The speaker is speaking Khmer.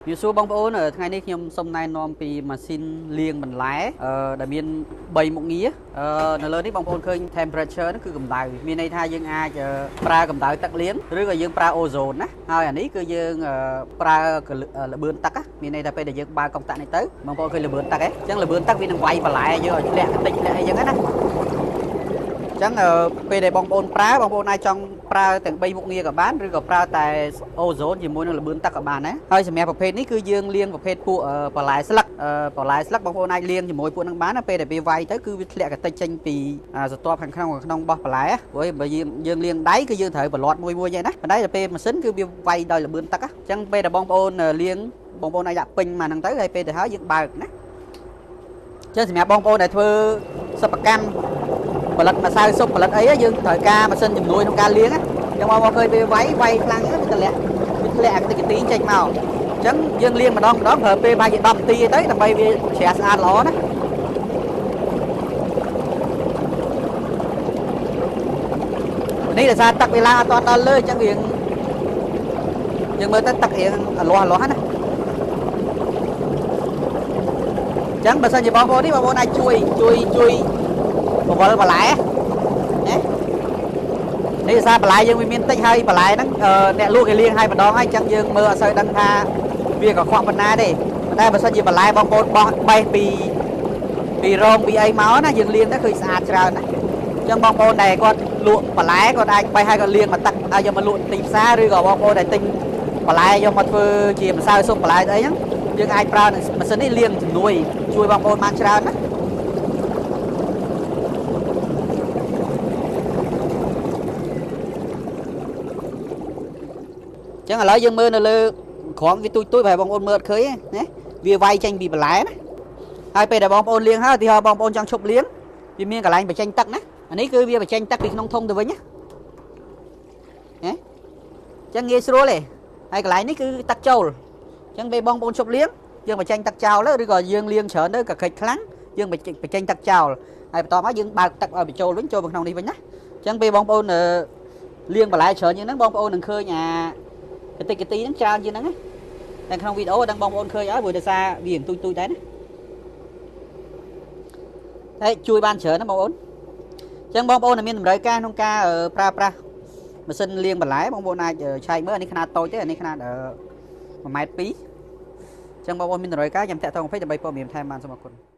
ជំរាបសួរបងប្អូនថ្ងៃនេះខ្ញុំសូមណែនាំពីម៉ាស៊ីនលាងបន្លែដែលមាន3មុខងារនៅលើនេះបងប្អូនឃើញ temperature ហ្នឹងគឺកម្ដៅមានន័យថាយើងអាចប្រើកម្ដៅទឹកលាងឬក៏យើងប្រើ ozone ណាហើយអានេះគឺយើងប្រើល្បឿនទឹកមានន័យថាពេលដែលយើងបើកកុងតាក់នេះទៅបងប្អូនឃើញល្បឿនទឹកហ៎អញ្ចឹងល្បឿនទឹកវានឹងវាយបន្លែយើងឲ្យធ្លាក់តិចធ្លាក់អីចឹងណាអញ្ចឹងពេលដែលបងប្អូនប្រើបងប្អូនអាចចង់ប្រើទាំង3មុខងារក៏បានឬក៏ប្រើតែអូហ្សូនជាមួយនឹងល្បឿនទឹកក៏បានដែរហើយសម្រាប់ប្រភេទនេះគឺយើងលាងប្រភេទពួកបន្លែស្លឹកបន្លែស្លឹកបងប្អូនអាចលាងជាមួយពួកនឹងបានណាពេលដែលវាវាយទៅគឺវាធ្លាក់កតិចចេញពីស្រទាប់ខាងក្នុងរបស់បន្លែព្រោះបើយើងលាងដៃគឺយើងត្រូវបន្លាត់មួយមួយហ្នឹងណាប៉ុន្តែដល់ពេលម៉ាស៊ីនគឺវាវាយដោយល្បឿនទឹកអញ្ចឹងពេលដែលបងប្អូនលាងបងប្អូនអាចដាក់ពេញមកហ្នឹងទៅហើយពេលទៅហើយយើងបើកណាអញ្ចឹងសម្រាប់បងប្អូនដែលធ្វើសិប្បកម្មផលិតម្សៅស៊ុបផលិតអីយើងត្រូវការម៉ាស៊ីនជំនួយក្នុងការលាងអញ្ចឹងបងប្អូនឃើញវាវាយវាយខ្លាំងវាធ្លាក់អាតិកទីចេញមកអញ្ចឹងយើងលាងម្ដងម្ដងប្រើពេលប្រហែលជា10នាទីទៅដើម្បីវាជ្រះស្អាតល្អណានេះដោយសារទឹកវាឡើងអត់ទាន់ដល់លើអញ្ចឹងវាយើងមើលទៅទឹករៀងលាស់លាស់ណាអញ្ចឹងបើសិនជាបងប្អូននេះបងប្អូនអាចជួយជួយជួយបវលបន្លែណានេះសារបន្លែយើងវាមានតិចហើយបន្លែហ្នឹងអ្នកលក់គេលាងឲ្យម្ដងហើយអញ្ចឹងយើងមើលអត់សូវដឹងថាវាក៏ខ្វក់ប៉ុណ្ណាទេប៉ុន្តែបើសិនជាបន្លែបងប្អូនបោះបេះពីរោងពីអីមកណាយើងលាងទៅឃើញស្អាតច្រើនណាអញ្ចឹងបងប្អូនដែលគាត់លក់បន្លែគាត់អាចបេះឲ្យគាត់លាងមកទឹកឲ្យយកមកលក់ទីផ្សារឬក៏បងប្អូនដែលទិញបន្លែយកមកធ្វើជាម្សៅស៊ុបបន្លែអីហ្នឹងយើងអាចប្រើម៉ាស៊ីននេះលាងជំនួយជួយបងប្អូនបានច្រើនណាចឹងឥឡូវយើងមើលនៅលើក្រមវាទូចទូចប្រហែលបងប្អូនមើលអត់ឃើញទេណាវាវាយចេញពីបន្លែណាហើយពេលដែលបងប្អូនលាងហើយឧទាហរណ៍បងប្អូនចង់ឈប់លាងវាមានកន្លែងបញ្ចេញទឹកណាអានេះគឺវាបញ្ចេញទឹកពីក្នុងធុងទៅវិញណាណាចឹងងាយស្រួលទេហើយកន្លែងនេះគឺទឹកចូលចឹងពេលបងប្អូនឈប់លាងយើងបញ្ចេញទឹកចោលទៅឬក៏យើងលាងច្រើនទៅក៏ខិចខ្លាំងយើងបញ្ចេញទឹកចោលហើយបន្ទាប់មកយើងបើកទឹកឲ្យបញ្ចូលវិញចូលក្នុងនេះវិញណាចឹងពេលបងប្អូនលាងបន្លែច្រើនជាងហ្នឹងបងប្អូននឹងឃើញអាកតិកទីហ្នឹងច្រើនជាងហ្នឹងណាតែក្នុងវីដេអូដឹងបងប្អូនឃើញហើយព្រោះដោយសារវាទូចទូចដែរណាហើយជួយបានច្រើនណាបងប្អូនអញ្ចឹងបងប្អូនដែលមានតម្រូវការក្នុងការប្រើប្រាស់ម៉ាស៊ីនលាងបន្លែបងប្អូនអាចឆែកមើលអានេះខ្នាតតូចទេអានេះខ្នាត1.2ម៉ែត្រអញ្ចឹងបងប្អូនមានតម្រូវការចាំតាក់ទងពេកដើម្បីព័ត៌មានថែមបានសូមអរគុណ